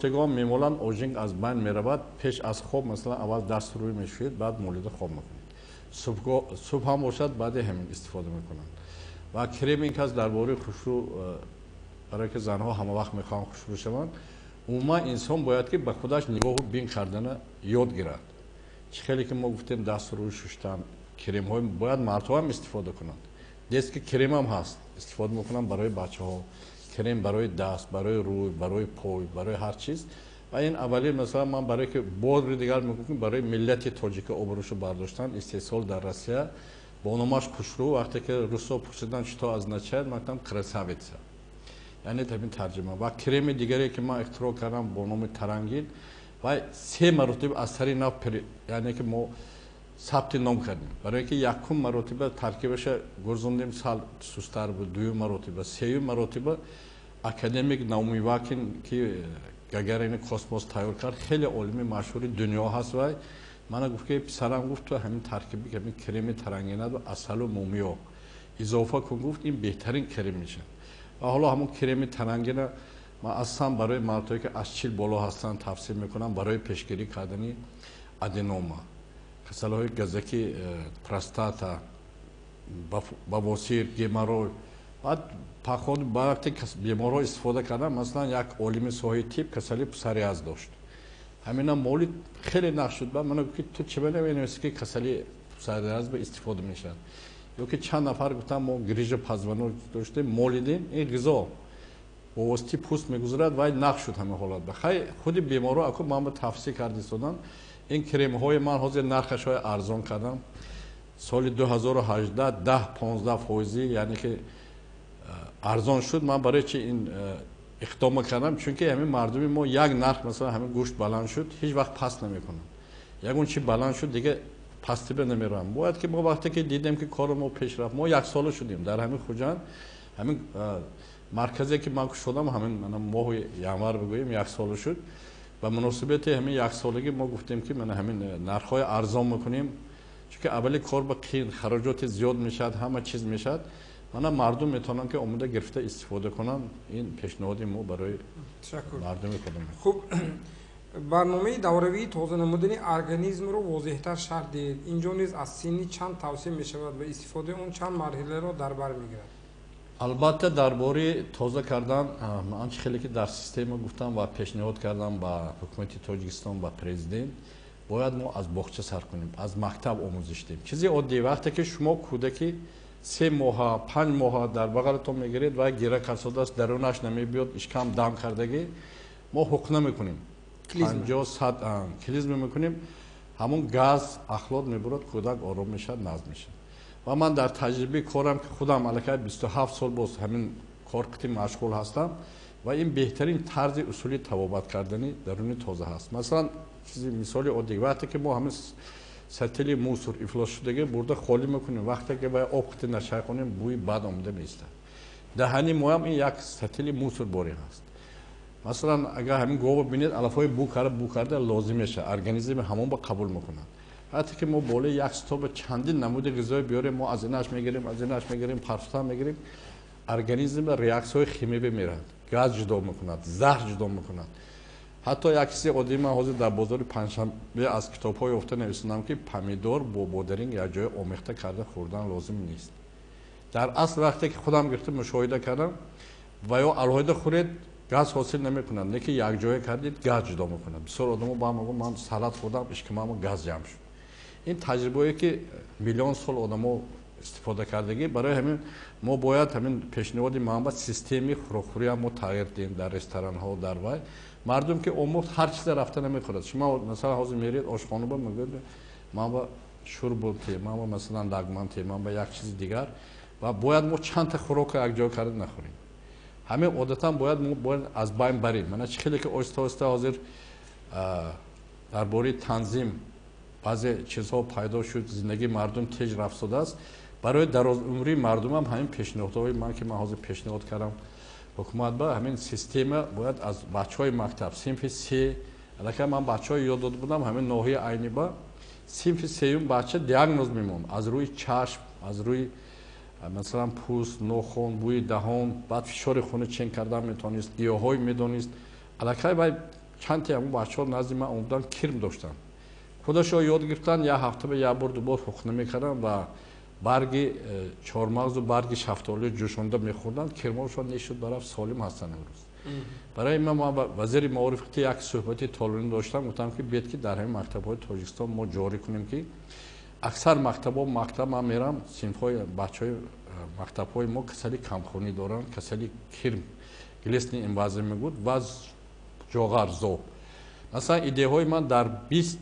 Тегон мемоланд, ожинг аз байн меравад. Пеш аз хоб, масалан, аввал даст рӯй мешӯед, баъд молида хоб мекунед. Субҳ ҳам бошад, баъди ҳамин истифода мекунанд. Ва крем ин кас дар бораи хушрӯ, барое ки занҳо ҳама вақт мехоҳанд хушрӯ шаванд. Умуман, инсон бояд ки ба худаш нигоҳу бин кардана ёд гирад. Чӣ хеле ки мо гуфтем, даст рӯй шуштан, кремҳои бояд мардҳо ҳам истифода кунанд. Детский кремам ҳаст, истифода мекунанд барои бачаҳо, крем барои даст, барои рӯй, барои пой, барои ҳар чиз. Ва ин аввалин, масалан, ман барое ки бори дигар мегӯям, барои миллати тоҷика обрӯшу бардоштан истеҳсол дар Россия бо номаш «Хушрӯ». Вақте ки русо пурсидан, что означает, ман гуфтам: «Красавица», яъне ҳамин тарҷима. Ва креми дигаре ки ман ихтироъ кардам бо номи «Тарангин», ва се маротиба аз сари нав, яъне ки мо сабти ном кардем, барое ки якум маротиба таркибаша гурзондем, сал сустар буд, дуюм маротиба, сеюм маротиба академик Наумивакин, ки Гагарини космос тайёр кард, хеле олими машҳури дунё ҳаст, вай мана гуфт ки: «Писарам, — гуфт, — ту ҳамин таркиби ҳамин креми Тарангинаду асалу мумиё изофа кун, — гуфт, — ин беҳтарин крем мешавад». Ва ҳоло ҳамон креми Тарангина ман аслан барои мардҳое ки аз 40 боло ҳастанд тавсия мекунам, барои пешгирӣ кардани аденома, касалиҳои газаки простата, бавосир, геморрой. Баъд паход ба вақте беморҳо истифода кардам, масалан, як олими соҳаи тиб касали псориаз дошт, ҳамина молид, хеле нақш шуд. Ба ман гуфт ки: «Ту чӣ менависӣ ки касали псориаз ба истифода мешавад?» Ё ки чанд нафар гуфтам, мо грижа позвонок доштем, молидем, ин ғизо бо воситаи пӯст мегузарад, вай нақш шуд ҳамин ҳолат. Ба хай худи беморҳо аку ман ба тавсия карда истодам. Ин кремҳои ман ҳозир нархашҳои арзон кардам, соли 2018 10-15 фоизӣ, яъне ки арзон шуд. Ман барои чи ин иқдома кардам? Чунки ҳамин мардуми мо як нарх, масалан, ҳамин гӯшт баланд шуд, ҳеҷ вақт паст намекунанд, ягон чи баланд шуд, дига пастиба намеравам. Бояд ки мо вақте ки дидем ки кори мо пеш рафт, мо яксола шудем дар ҳамин Хуҷанд, ҳамин марказе ки ман кушодам, ҳамин моҳи январ бигӯем яксола шуд. Ба муносибати ҳамин яксолагӣ мо гуфтем ки мана ҳамин нархҳои арзон мекунем, чунки аввали кор ба қиин, хароҷоти зиёд мешавад, ҳама чиз мешавад. Мана мардум метавонанд ки омода гирифта истифода кунанд. Ин пешниҳоди мо барои мардуми худам. Хуб, барномаи давравии тоза намудани организмро возеҳтар шарҳ диҳед. Инҷо низ аз синни чанд тавсия мешавад ва истифодаи он чанд марҳиларо дар бар мегирад? Албатта, дар бораи тоза кардан ман чи хеле ки дар система гуфтам ва пешниҳод кардам ба ҳукумати Тоҷикистон, ба президент, бояд мо аз боғча сар кунем, аз мактаб омӯзиш диҳем. Чизи оддӣ: вақте ки шумо кӯдаки 3 моҳа, 5 моҳа дар бағалатон мегиред ва гира касодааст, дарунаш намебиёд, ишкам дам кардагӣ, мо ҳуқна мекунем, 50-100 клизма мекунем, ҳамон газ, ахлот мебурад, кӯдак ором мешавад, назм мешавад. Ва ман дар таҷрибаи корам, ки худам аллакай 27 сол боз ҳамин кор қити машғул ҳастам, ва ин беҳтарин тарзи усули табобат кардани даруни тоза ҳаст. Масалан, чизи мисоли оддӣ: вақте ки мо ҳамин сатили мусор ифлосшудагӣ бурда холӣ мекунем, вақте ки вай об қити нашайқонем, бӯи бад омада меистад. Даҳани моям ин як сатили мусор борӣ ҳаст. Масалан, агар ҳамин говро бинед, алафҳои бӯ карда, бӯ карда лозим мешавад, организми ҳамон ба қабул мекунад. Ҳатто ки мо болои як стоба чандин намуди ғизое биёрем, мо аз инаш мегирем, аз инаш мегирем, парфта мегирем, организм реаксияҳои химиявӣ меравад, газ ҷудо мекунад, заҳр ҷудо мекунад. Ҳатто як чизи оддӣ: ман ҳозир дар бозори Панҷшанбе аз китобҳо ёфта нависонам, ки помидор бо бодиринг якҷоя омехта карда хӯрдан лозим нест. Дар асл, вақте ки худам гирифта мушоҳида кардам, ва ё алоҳида хӯред, газ ҳосил намекунад, не ки якҷоя кардед, газ ҷудо мекунад. Бисёр одамо ба мегӯянд: «Ман салат хӯрдам, ишкамамо газ ҷамъ шуд». Ин таҷрибае ки миллион сол одамо истифода кардагӣ. Барои ҳамин мо бояд ҳамин пешниҳоди ман ба системаи хӯрокхӯриам мо тағйир диҳем дар ресторанҳо. Дар вай мардум ки омӯхт, ҳар чизе рафта намехӯрад. Шумо, масалан, ҳозир меред ошхона, ба мегӯяд: «Ман ба шӯрбо те, ман ба, масалан, лагман те, ман ба як чизи дигар». Ва бояд мо чандта хӯрока якҷоя карда нахӯрем. Ҳамин одатан бояд мо бояд аз байн барем. Мана чӣ хеле ки оҳиста оҳиста ҳозир дар бораи танзим баъзе чизҳо пайдо шуд, зиндагии мардум теж рафтодааст. Барои дарозумрии мардумам ҳамин пешниҳодҳои ман, ки ман ҳозир пешниҳод кардам ҳукумат ба, ҳамин система бояд аз бачаҳои мактаб, синфи се. Аллакай ман бачаҳо ёд дода будам, ҳамин ноҳияи Айниба синфи сеюм бача диагноз мемонд аз рӯи чашм, аз рӯи, масалан, пӯст, нохон, бӯи даҳон, баъд фишори хуна чен кардан метавонист, гиёҳҳои медонист. Аллакай вай Чанд ти ҳамон бачаҳо назди ман омадан, кирм доштанд. Худашон ёд гирифтанд, як ҳафта ба як бор, ду бор ҳуқна мекарданд ва барги чормағзу барги шафтолӣ ҷӯшонда мехӯрданд, кирмошон нешуд, бараф солим ҳастанд имрӯз. Барои ман вазири маориф як суҳбати толонӣ доштам, гуфтам ки биёед, ки дар ҳамин мактабҳои Тоҷикистон мо ҷорӣ кунем, ки аксар мактабҳо, мактаб ман мерам, синфҳои бачаҳои мактабҳои мо касали камхунӣ доранд, касали кирм, глистный инвазия мегӯд, ва ҷоғар, зоб. Масалан, идеяҳои ман дар 20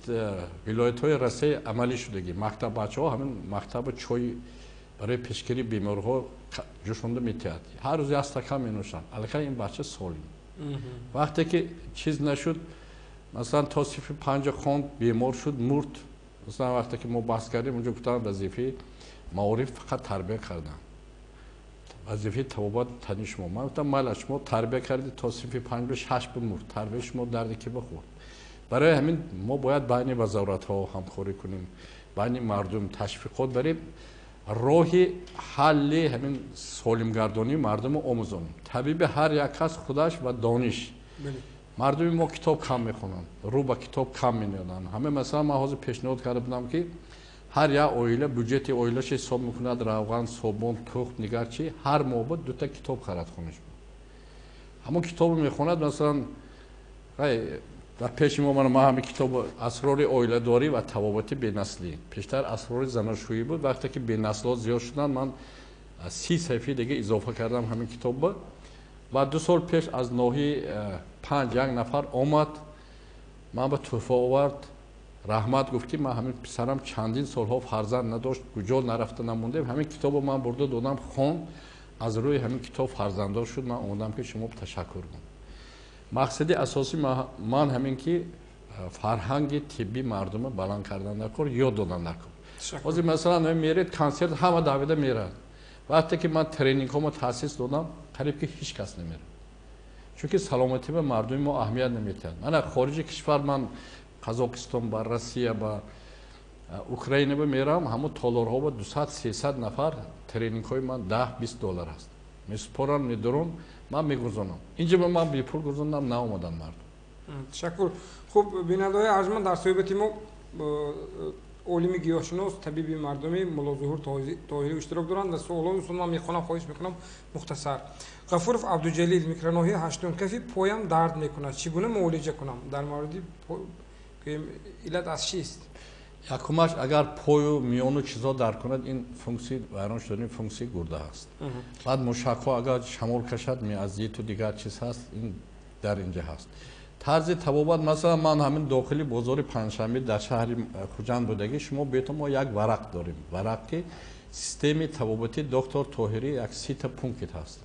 вилоятҳои Россия амалӣ шудагӣ. Мактаб бачаҳо ҳамин мактаба чой барои пешгирии бемориҳо ҷӯшонда метиҳад, ҳар рӯз як стакан менӯшанд, аллакай ин бача солим. Вақте ки чиз нашуд, масалан, то синфи панҷа хонд, бемор шуд, мурд. Масалан, вақте ки мо баҳс кардем онҷо, гуфтам, вазифаи маориф фақат тарбия кардан, вазифаи табобат тани шумо. Ман гуфтам, майла, шумо тарбия кардед то синфи панҷ, ба шаш бимурд, тарбияи шумо дарди ки бихӯрд? Барои ҳамин мо бояд байни вазоратҳо ҳамкорӣ кунем, байни мардум ташвиқот барем, роҳи ҳалли ҳамин солимгардонии мардумро омӯзонем. Табиби ҳар як кас худаш ва дониш. Мардуми мо китоб кам мехонанд, рӯ ба китоб кам мениёданд ҳама. Масалан, ман ҳозир пешниҳод карда будам, ки ҳар як оила бюҷети оилаша ҳисоб мекунад, равған, собун, тухм, дигар чи, ҳар моҳ буд дута китоб харад, хониш. Ҳамон китобро мехонад. Масалан, дар пеши мо ман ҳамин китоб «Асрори оиладорӣ ва табобати бенаслӣ», пештар «Асрори занашӯӣ» буд. Вақте ки бенаслҳо зиёд шуданд, ман 30 саҳифаи дига изофа кардам ҳамин китобба. Ва 2 сол пеш аз ноҳияи Панҷ як нафар омад, ман ба тӯҳфа овард, раҳмат гуфт, ки ман ҳамин писарам чандин солҳо фарзанд надошт, куҷо нарафта намондем, ҳамин китобро ман бурда додам, хон, аз рӯи ҳамин китоб фарзанддор шуд, ман омадам, ки шумо ташаккур кун. Мақсади асосии ман ҳамин, ки фарҳанги тиббии мардумро баланд кардан дар кор, ёд додан дар кор. Ҳозир, масалан, меред консерт, ҳама давида мерад. Вақте ки ман тренингҳомо таъсис додам, қариб ки ҳеҷ кас намерад, чунки саломатӣ ба мардуми мо аҳамият наметиҳад. Мана хориҷи кишвар, ман Қазоқистон ба, Россия ба, Украина ба мерам, ҳамон толорҳо ба 200, 300 нафар, тренингҳои ман 10, 20 доллар аст, месупорам, медурам, ман мегузонам. Инҷа ба ман бепул гузондам, наомаданд мардум. Ташаккур. Хуб, бинандаҳои арҷманд, дар суҳбати мо олими гиёҳшинос, табиби мардумӣ Муллозуҳур Тоҳирӣ иштирок доранд ва суолҳои устод ман мехонам, хоҳиш мекунам мухтасар. Ғафуров Абдуҷалил, микроноҳияи ҳаштум: кафи поям дард мекунад, чӣ гуна муолиҷа кунам? Дар мавриди иллат аз чист? Якумаш, агар пою миёну чизо дард кунад, ин функсияи вайрон шудани функсияи гурда ҳаст. Баъд мушакҳо агар шамол кашад, миозиту дигар чиз ҳаст, ин дар инҷа ҳаст. Тарзи табобат, масалан, ман ҳамин дохили бозори панҷшанбе дар шаҳри Хуҷанд будагӣ, шумо бетон, мо як варақ дорем, варақ, ки системаи табобати доктор Тоҳирӣ, як 30-та пункт ҳаст.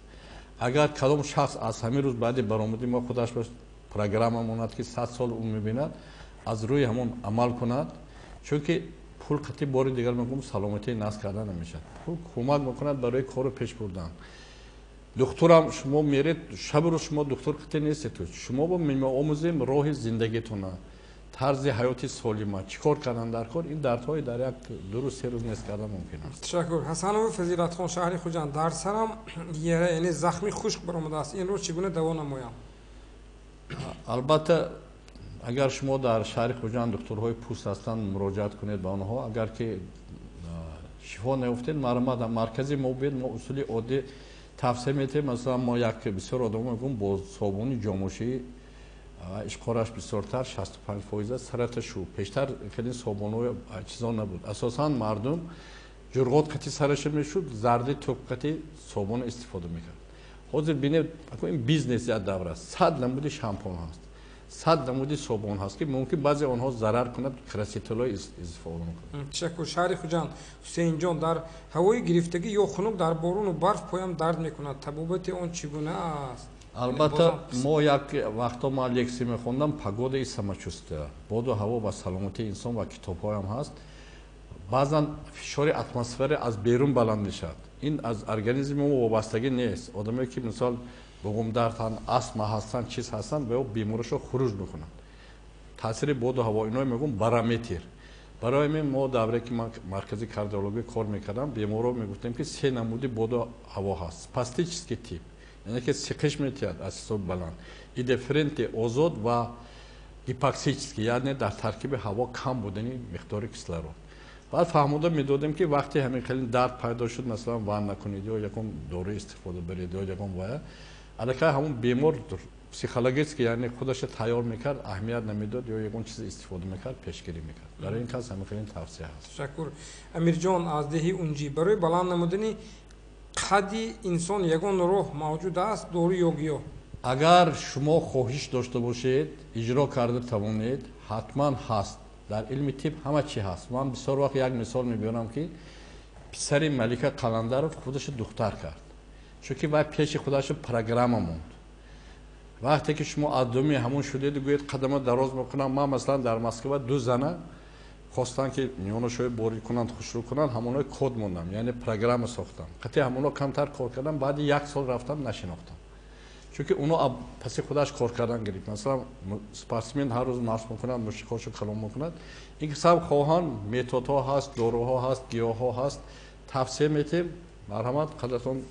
Агар кадом шахс аз ҳамин рӯз баъди баромадӣ мо худаш ба программа монад, ки 100 сол ӯ мебинад, аз рӯи ҳамон амал кунад, чунки пул қатъи, бори дигар мегӯм, саломатии насл карда намешавад. Пул кӯмак мекунад барои кору пеш бурдан. Духтурам шумо меред, шабу рӯз шумо духтур қатъи нестед, шумо бо меомӯзем роҳи зиндагитона, тарзи ҳаёти солима, чӣ кор кардан дар кор, ин дардҳои дар як ду рӯз, 3 рӯз нест кардан мумкин аст. Ташаккур. Ҳасанова Фазилатхон, шаҳри Хуҷанд: дар сарам яра, яъне захми хушк баромадааст, инро чӣ гуна даво намоям? Албатта, агар шумо дар шаҳри Хуҷанд духтурҳои пӯст ҳастанд, муроҷиат кунед ба онҳо. Агар ки шифо наёфтед, марҳамат, маркази мо биед, мо усули оддӣ тавсия метиҳем. Масалан, мо як бисёр одамо мегӯм, бо собуни ҷомошӣ, ишқораш бисёртар 65% аст, сарата шу. Пештар хеле собунҳои чизо набуд, асосан мардум ҷурғот қати сараша мешуд, зарди тук қати собун истифода мекард. Ҳозир бинед, ин бизнес як давра аст, 100 намуди шампун ҳаст, 100 намуди собун ҳаст, ки мумкин баъзе онҳо зарар кунад, красителҳои истифода мекунад. Ташаккур. Шаҳри Хуҷанд, Ҳусейнҷон: дар ҳавои гирифтагӣ ё хунук, дар борону барф поям дард мекунад, табобати он чӣ гуна аст? Албатта, мо як вақто ман лексия мехондам, «Погода и самочувствие», боду ҳаво ва саломатии инсон, ва китобҳоям ҳаст. Баъзан фишори атмосфера аз берун баланд мешавад, ин аз организми мо вобастагӣ нест. Одамое ки, мисол, буғумдарданд, астма ҳастанд, чиз ҳастанд, ва ё беморишо хуруҷ мекунанд, таъсири боду ҳаво, ино мегӯм барометр. Барои ҳамин мо давре ки ман маркази кардиологӣ кор мекардам, беморро мегуфтем, ки се намуди боду ҳаво ҳаст: спастический тип, яъне ки сиқиш метиҳад аз ҳисоби баланд, и деференти озод ва Гипоксический, яъне дар таркиби ҳаво кам будани миқдори кислород. Баъд фаҳмода медодем, ки вақте ҳамин хеле дард пайдо шуд, масалан, ванна кунед ё ягон дору истифода баред ё ягон вая. Аллакай ҳамон бемор психологически, яъне худаша тайёр мекард, аҳамият намедод ё ягон чиз истифода мекард, пешгирӣ мекард. Барои ин кас ҳамин хеле тавсия ҳаст. Ташаккур. Амирҷон аз деҳи Унҷӣ: барои баланд намудани қадди инсон ягон роҳ мавҷуд аст, дору ё гиёҳ? Агар шумо хоҳиш дошта бошед, иҷро карда тавонед, ҳатман ҳаст. Дар илми тиб ҳама чӣ ҳаст. Ман бисёр вақт як мисол мебиёрам, ки писари Малика Қаландаров худаша духтар кард, чунки вай пеши худаша программа монд. Вақте ки шумо аз думи ҳамон шудеду гӯед, қадама дароз мекунам. Ман, масалан, дар Москва ду зана хостанд, ки миёнашои борик кунанд, хушрӯ кунанд. Ҳамонои код мондам, яъне программа сохтам. Қатъи ҳамоно камтар кор кардам, баъди як сол рафтам, нашинохтам, чунки оно паси худаш кор кардан гирифт. Масалан, спортсмен ҳар рӯз машқ мекунад, мушикҳошо калон мекунад. Ин кисам хоҳанд, методҳо ҳаст, доруҳо ҳаст, гиёҳҳо ҳаст, тавсия метем. Марҳамат, қадратон.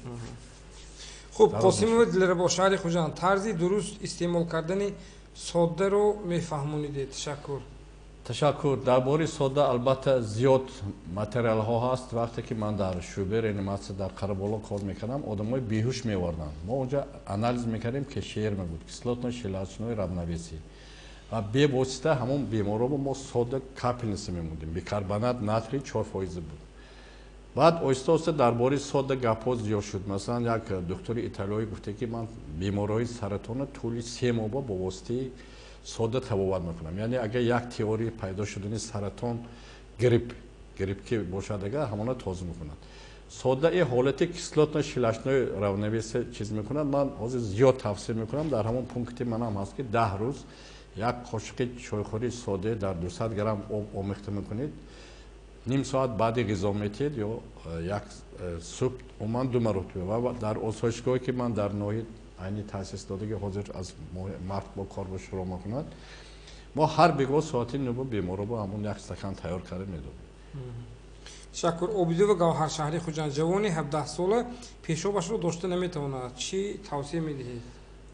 Хуб, Қосимова Дилрабо, шаҳри Хуҷанд: тарзи дуруст истеъмол кардани соддаро мефаҳмонидед, ташаккур. Ташаккур. Дар бораи сода албатта зиёд материалҳо ҳаст. Вақте ки ман дар шӯъбаи реаниматсия дар Қараболо кор мекардам, одамои беҳуш меоварданд, мо онҷа анализ мекардем, КШР мебуд, кислотно-щелочное равновесие, ва бевосита ҳамон беморро мо сода капельница мемондем, бикарбонат натрий 4% буд. Баъд оҳиста оҳиста дар бораи сода гапҳо зиёд шуд. Масалан, як духтури италиёӣ гуфте, ки ман бемориҳои саратонро тӯли 3 моҳ бо воситаи сода табобат мекунам. Яъне агар як теория пайдо шудани саратон, грипп ки бошад, агар ҳамона тоза мекунад. Сода и ҳолати кислотно-щелочной равновесие чиз мекунад. Ман ҳозир зиёд тавсия мекунам, дар ҳамон пункти манам ҳаст, ки 10 рӯз як қошиқи чойхӯри соде дар 200 грамм об омехта мекунед, ним соат баъди ғизо метиҳед ё як субҳ, умуман ду маротиба. Ва дар осоишгоҳе, ки ман дар ноҳияи Айни таъсис додаги, ҳозир аз моҳи март бо кор бо шурӯъ мекунад, мо ҳар бегоҳ соати 9 беморро бо ҳамон як стакан тайёр карда медодем. Ташаккур. Обидова Гавҳар, шаҳри Хуҷанд: ҷавони 17сола пешобашро дошта наметавонад, чӣ тавсия медиҳед?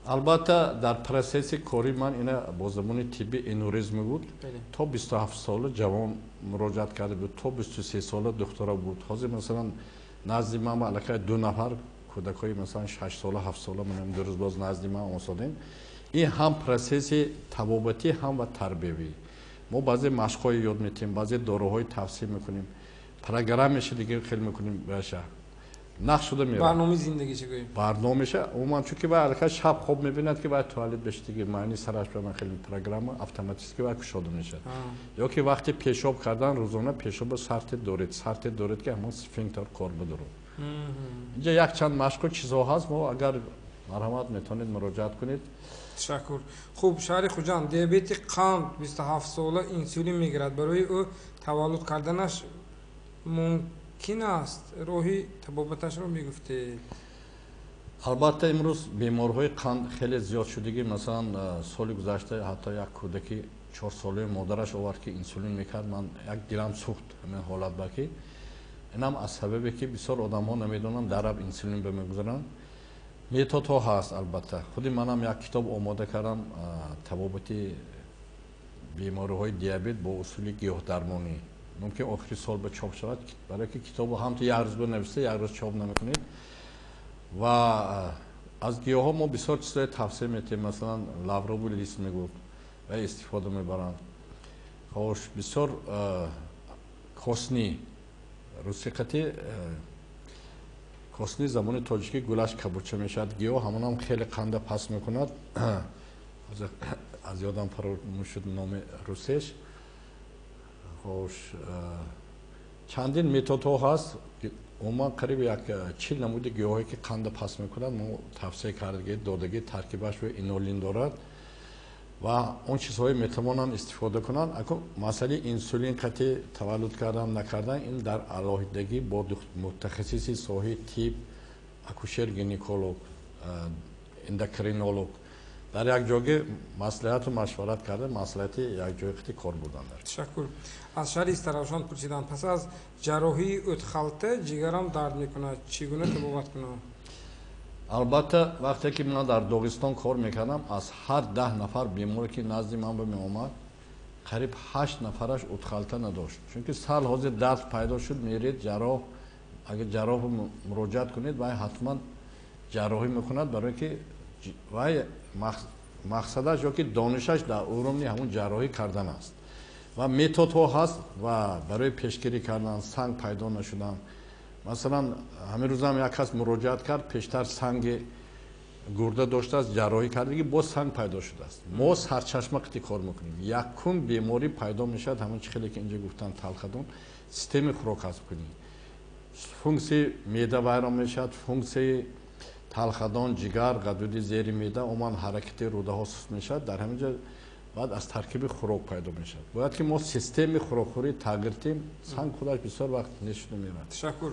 Албатта, дар процесси кори ман ина бо забони тиббӣ энурез мебуд. То 27 сола ҷавон муроҷиат карда буд, то 23 сола духтара буд. Ҳозир, масалан, назди ман аллакай ду нафар кӯдакҳои, масалан, 6 сола, 7 сола, манам 2 рӯз боз назди ман осодем. Ин ҳам процесси табобатӣ, ҳам ва тарбиявӣ. Мо баъзе машқҳое ёд метиҳем, баъзе доруҳои тавсия мекунем, программаша дига хел мекунем, баша нақш шуда меравад. Барномаи зиндагӣ чӣ гӯем? Барномаша умуман, чунки вай аллакай шаб хоб мебинад, ки вай туалет бештиги маъни сараш ба хеле программа автоматически вай кушода мешавад. Ё ки вақти пешоб кардан рӯзона пешоба сарте доред, сарте доред, ки ҳамон сфинктер кор бидорад. Инҷа якчанд машқу чизҳо ҳаст. Мо агар марҳамат, метавонед муроҷиат кунед. Ташаккур. Хуб, шаҳри Хуҷанд: диабети қанд, 27 сола, инсулин мегирад, барои ӯ таваллуд карданаш мумкин аст? Роҳи табобаташро мегуфтед. Албатта, имрӯз беморҳои қанд хеле зиёд шудагӣ. Масалан, соли гузашта ҳатто як кӯдаки 4-солаи модараш овард, ки инсулин мекард. Ман як дилам сӯхт ҳамин ҳолат ба, ки инам аз сабабе, ки бисёр одамҳо намедонанд, дараб инсулин ба мегузаранд. Методҳо ҳаст. Албатта, худи манам як китоб омода кардам, табобати бемориҳои диабет бо усули гиёҳдармонӣ. Мумкин охири сол ба чоп шавад, барое ки китобо ҳамто як рӯз бинависа, як рӯз чоп намекунед. Ва аз гиёҳҳо мо бисёр чизҳое тавсия метиҳем. Масалан, лавровый лист мегӯфт ва истифода мебаранд. Хош, бисёр косни русиқати, косни забони тоҷикӣ гулаш кабуча мешавад, гиёҳ, ҳамонам хеле қанда паст мекунад. Аз ёдам фаромӯш шуд номи русеш. Хош, чандин методҳо ҳаст. Умуман қариб як 40 намуди гиёҳое, ки қанда паст мекунад, мо тавсия кардаги, додагӣ. Таркибаш инулин дорад ва он чизҳое метавонанд истифода кунанд. Акун масъалаи инсулин қатъи таваллуд кардан, накардан, ин дар алоҳидагӣ бо мутахассиси соҳаи тиб, акушер гинеколог, эндокринолог дар як ҷоги маслиҳату машварат карда, маслиҳати якҷои қити кор бурданд. Ташаккур. Аз шаҳри Истаравшан пурсиданд: пас аз ҷарроҳии ӯтхалта ҷигарам дард мекунад, чӣ гуна табобат кунам? Албатта, вақте ки ман дар Доғистон кор мекардам, аз ҳар 10 нафар беморе ки назди ман меомад, қариб 8 нафараш утхалта надошт. Чунки сал ҳозир дард пайдо шуд, меред ҷарроҳ, агар ҷарроҳ муроҷиат кунед, вай ҳатман ҷарроҳӣ мекунад, барое ки вай мақсадаш ё ки донишаш дар уровни ҳамун ҷарроҳӣ кардан аст. Ва методҳо ҳаст ва барои пешгирӣ кардан, санг пайдо нашудан. Масалан, ҳамин рӯзам як кас муроҷиат кард, пештар санги гурда доштааст, ҷарроҳӣ кардагӣ, боз санг пайдо шудааст. Мо сарчашма қити кор мекунем. Якум беморӣ пайдо мешавад, ҳамон чӣ хеле ки инҷо гуфтанд, талхадон, системаи хӯрокҳазмкунӣ. Функсияи меъда вайрон мешавад, функсияи талхадон, ҷигар, ғадуди зери меъда, умуман ҳаракати рӯдаҳо суст мешавад. Дар ҳамин ҷо баъд аз таркиби хӯрок пайдо мешавад. Бояд ки мо системаи хӯрокхӯрӣ тағйир диҳем, санг худаш бисёр вақт нешуда меравад. Ташаккур.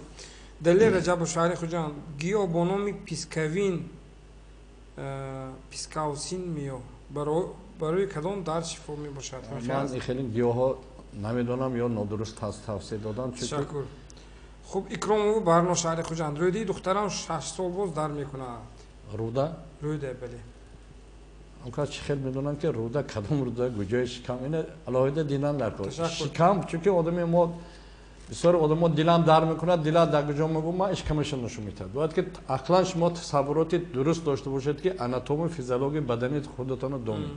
Далер Раҷабов, шаҳри Хуҷанд, гиёҳ бо номи пискавин, пискаусин миё барои кадом дард шифо мебошад? Ман хеле гиёҳҳо намедонам ё нодуруст тавсия додам. Ташаккур. Хуб, Икромову Барно, шаҳри Хуҷанд, рӯдаи духтарам 6 сол боз дард мекунад. Рӯда? Рӯда, бале. Он кас чӣ хел медонанд ки рӯда кадом рӯда, куҷои шикам, ина алоҳида дидан дар кор. Шикам, чунки одами мо бисёр одамо дилам дард мекунад, дила дар куҷо мегӯ, ман шикамашро нишон медиҳад. Бояд ки ақлан шумо тасаввуроти дуруст дошта бошед, ки анатомию физиологияи бадани худатонро донед.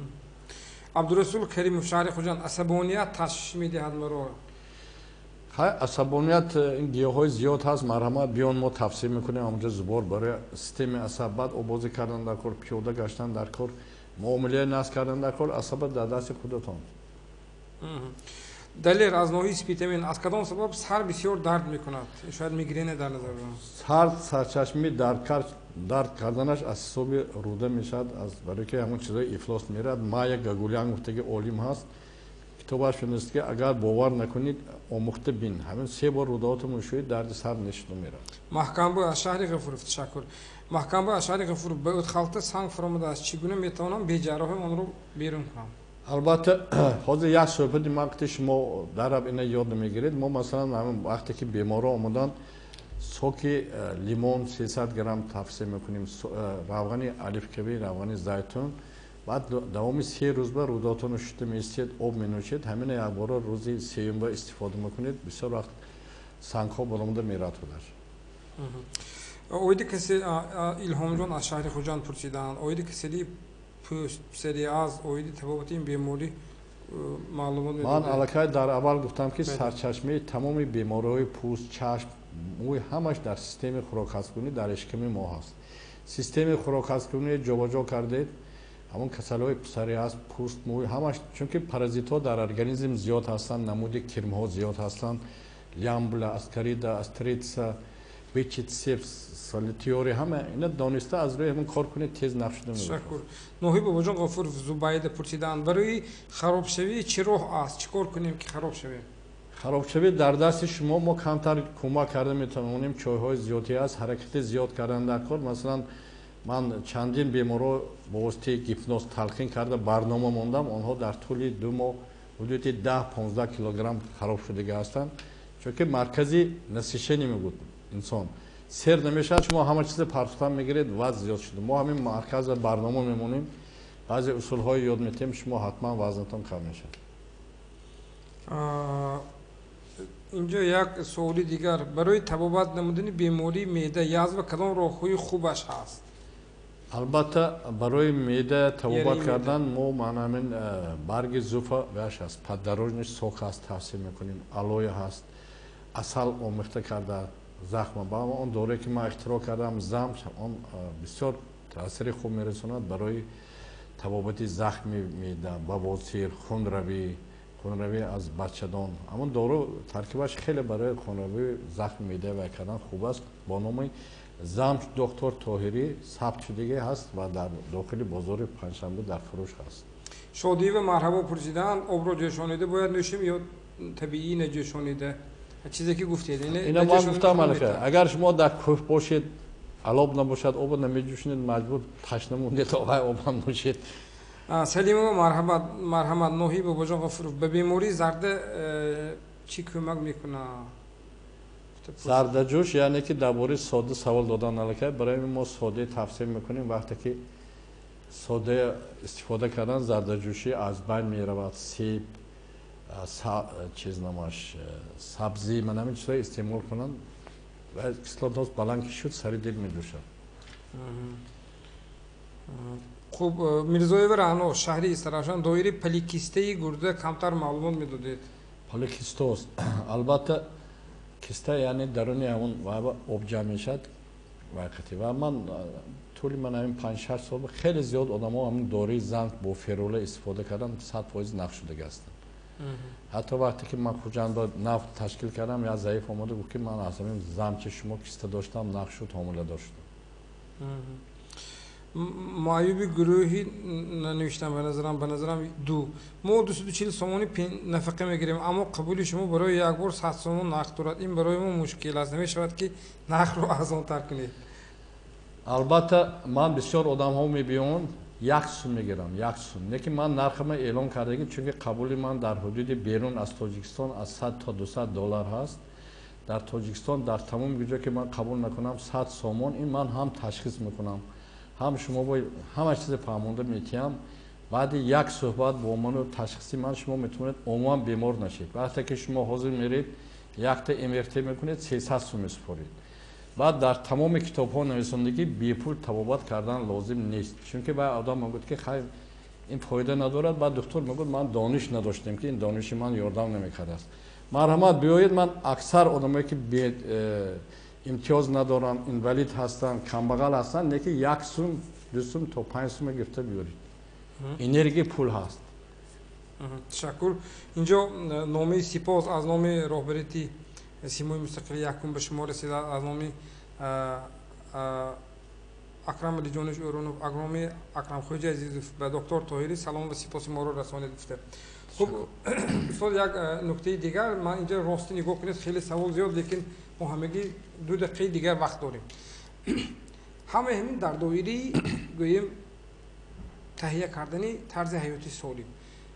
Абдурасул Каримов, шаҳри Хуҷанд, асабоният ташвиш медиҳад маро. Хай, асабоният ин гиёҳҳои зиёд ҳаст, марҳамат биён, мо тавсия мекунем ҳамонҷо зубор барои системаи асаб, баъд обозӣ кардан дар кор, пиёда гаштан дар кор, муомилаи насб кардан дар кор, асабат дар дасти худатон. Далер аз ноҳияи Спитамен, аз кадом сабаб сар бисёр дард мекунад? Шояд мигрена дар назар дорам. Сар сарчашмаи дард карданаш аз ҳисоби рӯда мешавад, аз барои ки ҳамон чизҳои ифлос меравад. Майя Гагулян гуфтаги олим ҳаст, китобаш менависад ки агар бовар накунед, омӯхта бин. Ҳамин 3 бор рӯдаҳотро мешӯед, дарди сар нешуда меравад. Маҳкамбой аз шаҳри Ғафуров, ташаккур. Маҳкамбой аз шаҳри Ғафуров, ба ӯтхалта санг фуромадааст, чӣ гуна метавонам беҷарроҳӣ онро берун кунам? Албатта, ҳозир як суҳбати ман қити шумо дараб ина ёд мегиред. Мо масалан ҳамин вақте ки беморҳо омаданд, соки лимон 300 грамм тавсия мекунем, равғани оливкавӣ, равғани зайтун. Баъд давоми 3 рӯз ба рӯдотонро шуста меистед, об менӯшед. Ҳамина якбора рӯзи сеюм ба истифода мекунед, бисёр вақт сангҳо баромада меравад худаш. Оиди касе Илҳомҷон аз шаҳри Хуҷанд пурсиданд, оиди касалии пӯст, псориаз, оиди табобати ин беморӣ маълумот медодед? Ман аллакай дар аввал гуфтам ки сарчашмаи тамоми бемориҳои пӯст, чашм, мӯй ҳамаш дар системаи хӯрокҳазмкунӣ, дар шиками мо ҳаст. Системаи хӯрокҳазмкунӣ ҷобаҷо кардед, ҳамон касалиҳои псориаз, пӯст, мӯй ҳамаш, чунки паразитҳо дар организм зиёд ҳастанд, намуди кирмҳо зиёд ҳастанд, лямбла, аскарида, астрица, бичитсепс, солитиори, ҳама ина дониста аз рӯи ҳамин кор кунед, тез нафшуда мешавад. Ташаккур. Ноҳиб Бобоҷон Ғафуров, Зубайда пурсиданд, барои харобшавӣ чӣ роҳ аст? Чӣ кор кунем ки хароб шавем? Харобшавӣ дар дасти шумо, мо камтар кӯмак карда метавонем, чойҳои зиёдӣ аст, ҳаракати зиёд кардан дар кор. Масалан, ман чандин беморро бо воситаи гипноз талқин карда барнома мондам, онҳо дар тӯли 2 моҳ ҳудуди 10-15 килограмм хароб шудагӣ ҳастанд. Чунки маркази насишение мегӯд инсон сер намешавад, шумо ҳама чиз партофтан мегиред, вазн зиёд шуда. Мо ҳамин марказа барнома мемонем, баъзе усулҳое ёд метиҳем, шумо ҳатман вазнатон кам мешавад. Инҷо як суоли дигар, барои табобат намудани бемории меъда, язва кадом роҳҳои хубаш ҳаст? Албатта, барои меъда табобат кардан мо мана ҳамин барги зуфа ваш ҳаст, поддорожный сок ҳаст, тавсия мекунем, алоя ҳаст, асал омехта карда захма. Ба он доруе ки ман ихтироъ кардам, замш, он бисёр таъсири хуб мерасонад барои табобати захми меъда, бавосир, хунравӣ, хунравӣ аз бачадон. Ҳамон дору таркибаш хеле барои хунравӣ, захми меъда вай кардан хуб аст. Бо номи замш доктор Тоҳирӣ сабт шудагӣ ҳаст ва дар дохили бозори Панҷшанбе дар фурӯш ҳаст. Шодиева марҳабо пурсиданд, обро ҷӯшонида бояд нӯшем ё табиӣ наҷӯшонида? Чизе ки гуфтед, ина ман гуфтам, агар шумо дар кӯҳ бошед, алоб набошад, обро намеҷӯшонед, маҷбур ташна мондед, вай обам нӯшед. Салимова марҳамат, ноҳияи Бобоҷон Ғафуров, ба бемории зарда чӣ кӯмак мекунад? Зардаҷӯш яъне ки дар бораи сода савол додан аллакай. Барои мо содаи тавсия мекунем. Вақте ки сода истифода кардан, зардаҷӯшӣ аз байн меравад. Себ, чиз намаш, сабзӣ, ман ҳамин чизҳои истеъмол кунанд ва кислотност баланд ки шуд, сари дил медӯшад. Хуб, Мирзоева Раъно, шаҳри Истаравшан, доираи поликистаи гурда камтар маълумот медодед. Поликистоз, албатта, киста, яъне даруни ҳамон об ҷамъ мешавад вақти. Ва ман тӯли ман ҳамин 5-6 сол хеле зиёд одамо ҳамин дораи занг бо ферула истифода кардан, 100% нақ шудага ҳастанд. Ҳатто вақте ки ман Хуҷандо нав ташкил кардам, як заиф омада гуфт, ки ман аз ҳамин замчи шумо киста доштам, нақ шуд, ҳомиладор шудам. Маъюби гурӯҳи нанавиштам, ба назарам ду. Мо 240 сомонӣ нафақа мегирем, аммо қабули шумо барои як бор 100 сомон нарх дорад. Ин барои мо мушкил аст. Намешавад, ки нархро арзонтар кунед? Албатта, ман бисёр одамҳо мебиёнд, 1 сум мегирам, 1 сум. Лекин ман нархама эълон кардагӣ, чунки қабули ман дар ҳудуди берун аз Тоҷикистон аз 100 то 200 доллар ҳаст. Дар Тоҷикистон, дар тамоми ҷо ки ман қабул накунам, 100 сомон. Ин ман ҳам ташхис мекунам, ҳам шумо бо ҳама чизе фаҳмонда метиҳам. Баъди як суҳбат бо ману ташхиси ман шумо метавонед умуман бемор нашед. Вақте ки шумо ҳозир меред, якта МРТ мекунед, 300 сум месупоред. Баъд дар тамоми китобҳо нависондагӣ, бепул табобат кардан лозим нест, чунки баъд одам мегӯяд, ки хайр, ин фоида надорад. Баъд духтур мегӯяд, ман дониш надоштем, ки ин дониши ман ёрдам намекардааст. Марҳамат, биёед. Ман аксар одамое ки имтиёз надоранд, инвалид ҳастанд, камбағал ҳастанд, лекин 1 сум, 2 сум то 5 сума гирифта биёред, энергия пул ҳаст. Ташаккур. Инҷо номаи сипос аз номи роҳбарияти Симои мустақили якум ба шумо расида, аз номи Акрам Алиҷонович Ӯрунов, аз номи Акрамхоҷи Азизов ба доктор Тоҳирӣ салом ва сипоси моро расонед гуфта. Хуб, устод, як нуктаи дигар. Ман инҷо, рости, нигоҳ кунед, хеле савол зиёд, лекин мо ҳамагӣ 2 дақиқаи дигар вақт дорем. Ҳамаи ҳамин дар доираи, гӯем, таҳия кардани тарзи ҳаёти солим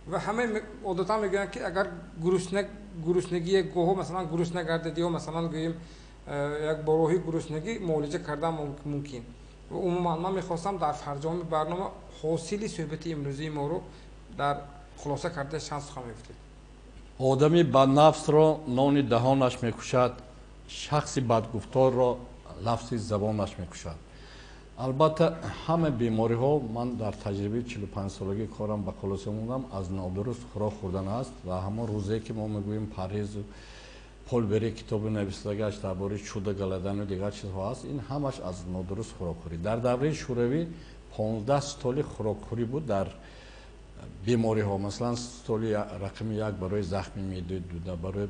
ва ҳама одатан мегӯянд, ки агар гуруснагӣ як гоҳо, масалан, гурусна гардад ё, масалан, гӯем, як бо роҳи гуруснагӣ муолиҷа кардан мумкин. Ва умуман ман мехостам дар фарҷоми барнома ҳосили суҳбати имрӯзии моро дар хулоса карда чанд сухан мегуфтед. Одами баднафсро нони даҳонаш мекушад, шахси бадгуфторро лафзи забонаш мекушад. Албатта, ҳама бемориҳо, ман дар таҷрибаи 45-солагии корам ба хулоса мондам, аз нодуруст хӯрок хӯрдан аст. Ва ҳамон рӯзе ки мо мегӯем, парҳезу Пол Бери китоби нависдагаш дар бораи чудо голодану дигар чизҳо аст, ин ҳамаш аз нодуруст хӯрокхӯрӣ. Дар давраи Шӯравӣ 15 столи хӯрокхӯрӣ буд дар бемориҳо. Масалан, столи рақами як барои захми меъдаи дуда, барои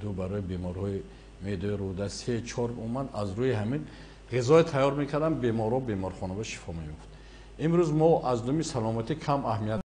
ду барои бемориҳои меъдаи рӯда, се, чор, умуман аз рӯи ҳамин ғизое тайёр мекардам, беморҳо беморхонаба шифо меёфт. Имрӯз мо аз думи саломатӣ кам аҳамият